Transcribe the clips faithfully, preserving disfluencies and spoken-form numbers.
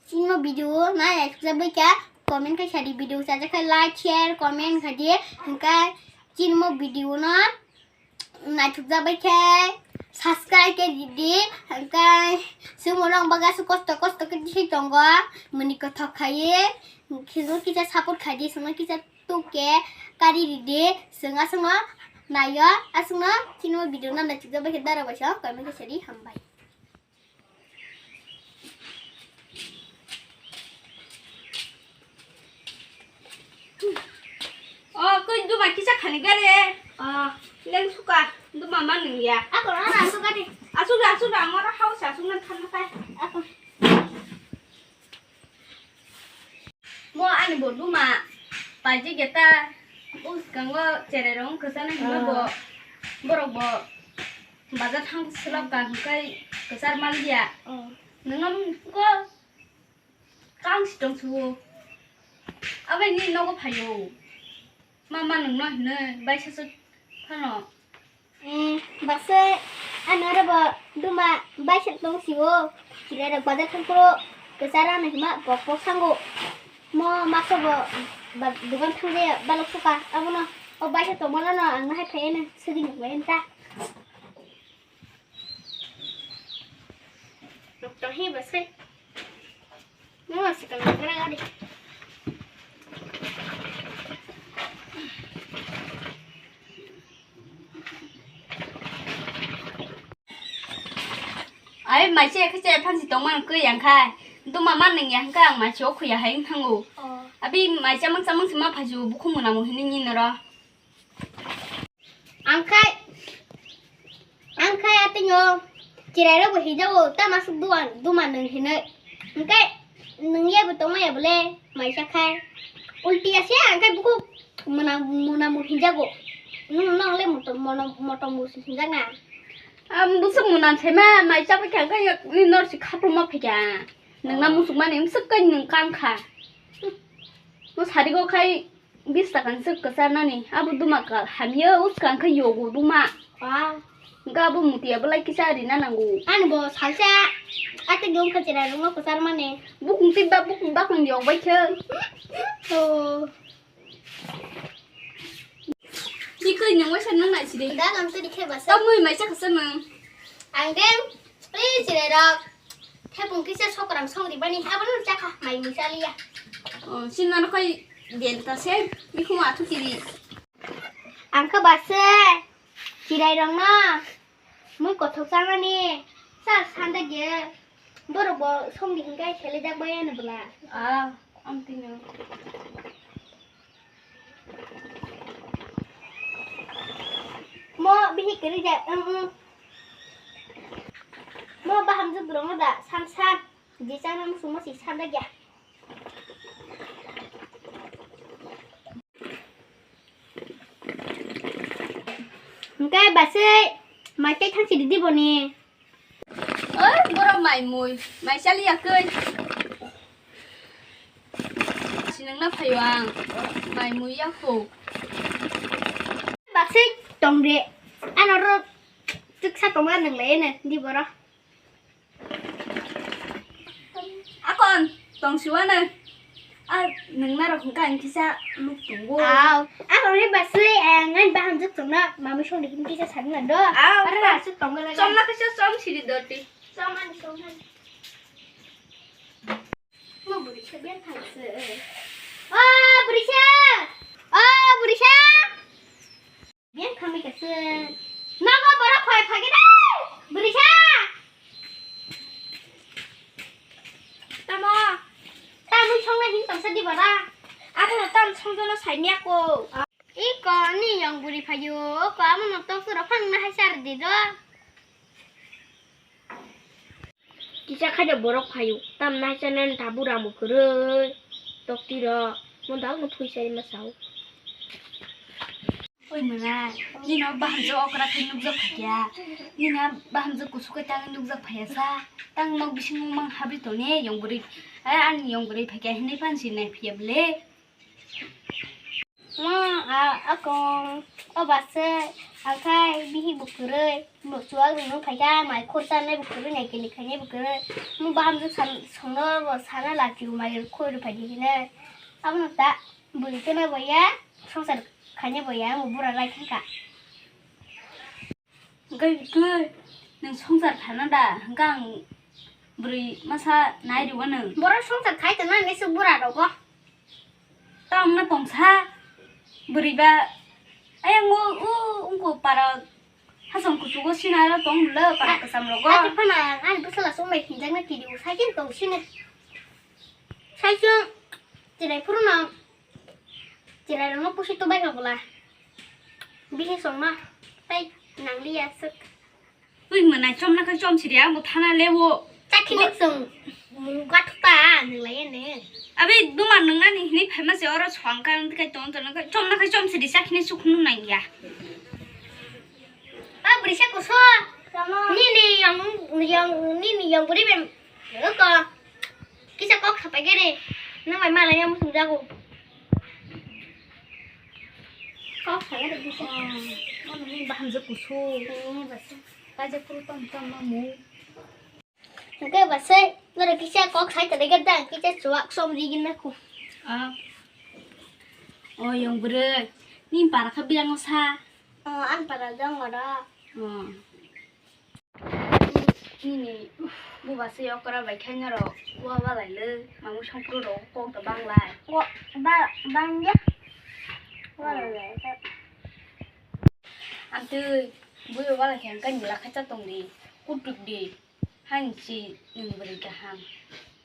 Chini video no naithokjak bai kha, comment khai sadi, video chajak khe like, share, comment khai di. Hwnkhe chini video no naithokjak bai khe subscribe khe di di. Hwnkhe chwng rok baga su kosto kosto khe di tongo, muni kothok khai. Chwngno kisa support khai di, chwngno kisa tuke kari di di. Chwng aswkno naio, aswkno chini video no naithokjak bai khe dara bai sa comment khai sadi, hambai. O, koi duma kisa khani gare. O, leng suka, duma ma nung ya. Ako, ana suka di. Asuk, asuk, amora house asuk nan than kai. Ako. Mo ani bo duma paji geta uskango cherai rong kwchana hino bo Ah. borok bo bazar thang selok ka hwnkhe kwchar manliya. Oh. Nwngo ko kang si tong suo. Abai ni nogo phaio. Mama nungno hinwi baisa suk phano. Eh, baksa ano oro bo duma baisa tong sio. Chwrai rok bazar thang phuru kwchar ano hima pok pok thango. Mo maksa bo ba-, dogan thang jaya balok suka. Abono o baisa tongmano no ang no hai phai ano sugini bai ta. Rok tong hi basai. Nang si kang kara gari. Ai, maise khe che phansi tongmani kwi yang khai. Duma man nang yang kha ang maise o khuya hai thango. Oh. Abi mai chamang chamang se ma phaju bukhung muna mo hini ni noro. Ang khai, ang khai atingo chwrai rok bo hijago, tama suk duma, duma nwng hinwi. Hwnkhe nwng ya bo tongma ya bole, maisa khai. Ulti ya se ang khai bukhuk muna, muna mo hijago. Nwng nong le motom, mono, motom bo si hinjak na. Am busuk muna se ma, maisa khai ang khai ni nor si khapru ma phikya. Nwng na musuk mani musuk kai nwng kang kha. Mo sari go khai Bis taka ni swk kwchar nani, abo duma ka hamya uska wngkha yogo duma. Ah. Wngkha abo mutia belai kisa rina nango. Ani bo salsa, ate gong kha chwrai rokno kwchar mani. Bukung tei ba bukung bakung yok bai khe. Oh. Bikoi nang waisa nang nai sidi. Da gam tadi khe basa. Tamui mai chakha samung. Ang den, please chwrai rok. Thepung kisa sokrang song ribani, abono chakha, mai mui chaliya. Oh, sinano kai den ta se, bikhumu athuki ri. Ang khe base, chwrai rokno mui kothok chanani, sa sanda ge, borok bo song di hinkai sele jak bai ani bwla. Ah, ang tino. Mo bihik kwrwi jak, ang, ang. Mo bahamjwk borokno da, san, san. Jesa nang sumo si san da ya. Hwnkhe base mai tei thang si di boni. Oi, borok mai mui, mai chaliya koi. Sinang na phayo ang, mai mui ya kho. Base tong de, ano ro tuksa tong ma nang le ne, di boro. Akon, tong siwano. A, nwng narok hwnkha ang kisa luk tongo. Aw, akon ni basui, eh, ngan bahamjwk tongna, mami songni him kisa sani na do. Aw, aro ba. Aswk tongo na. Chomna kisa chom siri doti. Chom ani chom ani. Mo buri se biar thangse. O, buri se. O, buri se. Beng khamai kha se. Nogo borok phai phai khe dai. Bwrwi sa. Tamo. Tamwi songna hin tongsa di bara. Abo no tam songjono saimya ko. Iko ni yong bwrwi phaio. Ko amo no tok suro phang na hai sar di do. Kisa khaida borok phaio, tamna chanani tabuk ramo kwrwi, tokti rok, mo dagno phuisa rima sao. Oi mwnai, nino bahamjwk okra khe nukjak phaikha, nini bahamjwk kusu khe tangwi nukjak phaiya sa, tang nok bisingo mang habri tongni yong bwrwi, ai ani yong bwrwi phaikha hinwi phan si nai phiya bwle. Mo a akong o base. Akhai bihi bo kwrwi, bo chuwak rwno phaikha, mai khorsa nai bo kwrwi, nai kili khainai bo kwrwi. Mo bahamjwk san-, songno bo sana lachi bo mai khoi rw phaidi hinwi. Abono ta bwrwi tongna bo ya, songsar khainai bo ya, bo bura lai thangkha. Hwnkhe, hwnkhe nwng songsar khana da? Hwnkhe ang bwrwi masa nai rwgano. Borok songsar khai tongna hinwi se bura rogo. Tamo wngna tongsa bwrwi ba. Ayang o, o, wngkha para hasong kuchugo sina aro tong bwla para kwcham rogo. Ati phana ang ani bwsala songbai hinjakna kiri o, cycle tong sini. Cycle chilai phuru no. Chwrairokno pusi tubai kha bwla. Bihik songno tei nangliya swk. Twi mwnai chomna khai chom sidi, ang bo thana lewo. Chakhi bo- nek chwng mung gatho ta nwnglai ene. Abi duma nwngnani hinwi phaima se oro swang kha, wng khe tong tong khe chomna khai chom sidi, chakhini sukhunu nangya. A bwrwi sa kuso. Nini yang, yang, nini yang bwrwi bai. Eko, kisa kok sapai khe re, nang bai malai ya musung jago. Kok sapai re kisa. Ano ni baham je kusu. Ni basi. Kaje puru tom tom mamu. Oke basi, nore kisa kok sai tadi gada, kisa chuak som rigin aku. Ah. Oh, yang bere. Ni para kha biang sa. Oh, an para jang ora. Oh. Nini buba se okra bai khe norok wa walai le, mamui songkru rok kok da banglai. Wa, ba, bangya. Walai le. Amtwi bui walai khe ang kani lakha cha tong di, kutuk di. Hain si nwng bwrwi kaham.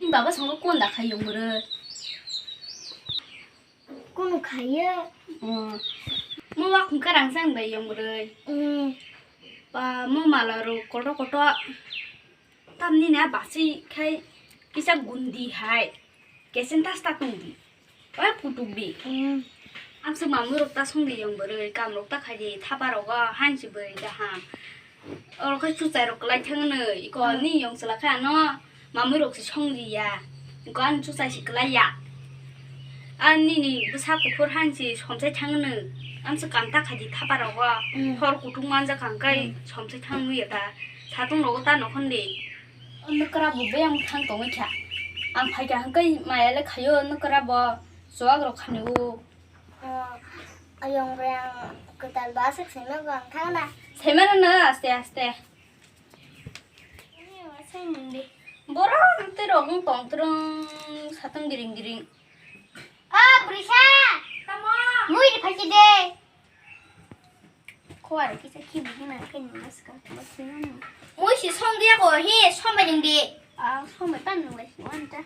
Ni baba songo kon da khai yong bwrwi. Kunu khaiyo. Oh. Mo wa khung karang sang bai yong bwrwi. Mm. Ba mo mala ro koto koto. Tamni na basi khai kisa gundi hai. Kesen tas ta tong di. Oi putuk di. Mm. Ang se mamui rok ta song di yong bwrwi, kam rok ta khai di, thapa rogo hain si bwrwi kaham. Oro khe chuchai rok kwlai thang nw, iko hmm. Ni yong chwla khe ano mamui rok se song di ya. Iko ani chuchai se kwlai ya. Ani ni bwsa kuphur han se somsai thang nw. Ang se kam ta khai di thapa rogo. Hmm. Hor kutung manja kang kai hmm. Somsai thang nw ya ta. Satung rogo ta nokhon di. Nokra bo beyang thang tongwi kha. Ang phai kha hwnkhe maya le khaio nokra bo chuwak rok khani o. Oh, ayong reng kwtal ba aswk seme gong thangna. Seme no no aste aste. Borok tei rok wng tong trong satong giring giring. Ah, Brisa. Tamo. Mui di phachi de. Ko aro kisa khibi hina khe nung aska. Mui si song dia ko he sombai ding di. Ah, sombai pan nung lai si wan ta.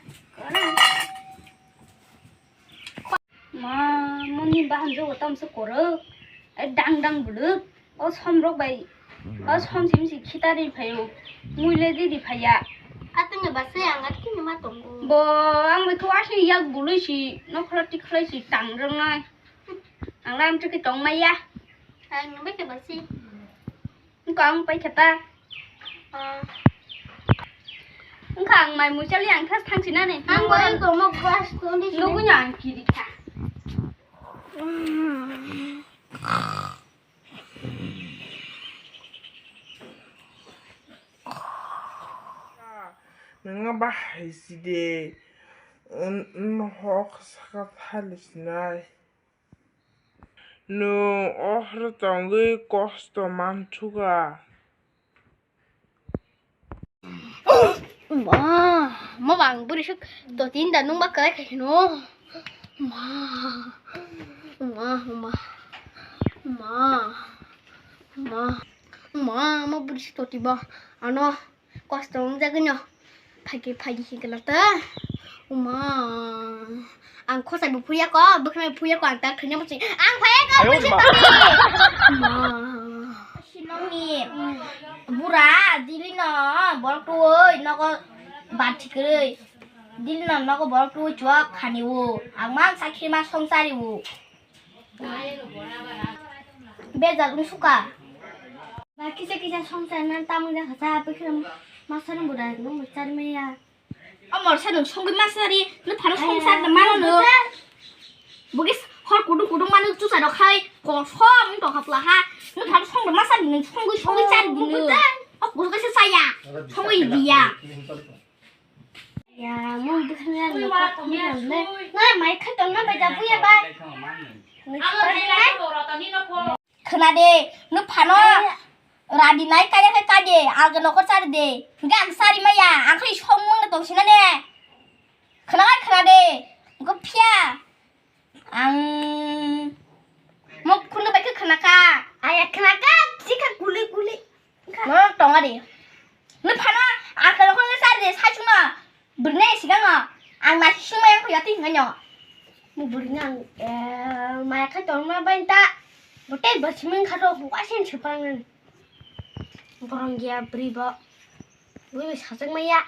Ma, moni bahan jogo tamsa korok. Ai dang dang buluk. O som rok bai. O som sim si khitari phayo. Muile di di phaya. Atene base ang at kini ma tongo. Bo, ang bai ko asni yak bului si. Nokhola tikhlai si tang rong nai. Ang lam chukhi tong maya. Ang bai ke basi. Wngkha ang pai khe ta. Ah. Wngkha ang mai muchali ang thas thang sinani. Ang bai ko mo gas ko ni. Nugu nya ang kiri kha. Nangma bahai side. Nohok saka thali sinai. Nwng o horo tongwi kosto manthoka. Ma, ma bang bwrwi swk do tin da nung ba kwlai khai no. Ma, ma, ma, ma, ma, ma, ma bwrwi swk do tin ba ano. Kosto wngjagwino. Phaikhe, phaikhe hwnkhe ta. Uma. Ang khosai bo phuya ko, bwkhwnai bo phuya ko, ang ta thwina bwswi. Ang phaiya ko, ayo, bwswi ma. Tongdi. Uma. Sinongni bura, dilino, borok tuwi, nogo bathi kwrwi. Dilino, nogo borok tuwi chuak khani o. Ang mang sakhi ma songsari o. Bejal wng suka. Ba kisa kisa songsar nan tamung jakha sa, bwkhe masarni bwrwi nung mwchar maya. O morsa nung songwi masari, nung phano songsar da mano no. Bwkhe Hor kudung kudung mani chusa rok hai kosom wng tongkha pla ha. Nwng thani song rwma sa di, nwng songwi songwi chari di nwng. O kusu kaisa chaya. Songwi diya. Ya, mui bwkhani ani kok thumwi tong le. Nai mai khai tong na bai da buya bai. Khna de, nwng phano radi nai kaya khai ka de, alga nokor chari de. Ga ang chari maya, ang khai song mung tong sina ne. Khna khai khna de. Go phiya. Ang mok khunu bai khe khna kha. Aya khna kha, si kha kuli kuli. Mo tonga de. Nwng phano ang khna khunu sa de sa chungno. Bwrwini sigango ang nasi sungmai ang khoya twi hinganyo. Mo bwrwini ang, eh, maya khai tongma bai ta. Bote bwswmwng kha to hukha sin supang nani. Borong ya bwrwi bo. Bwrwi sajak maya.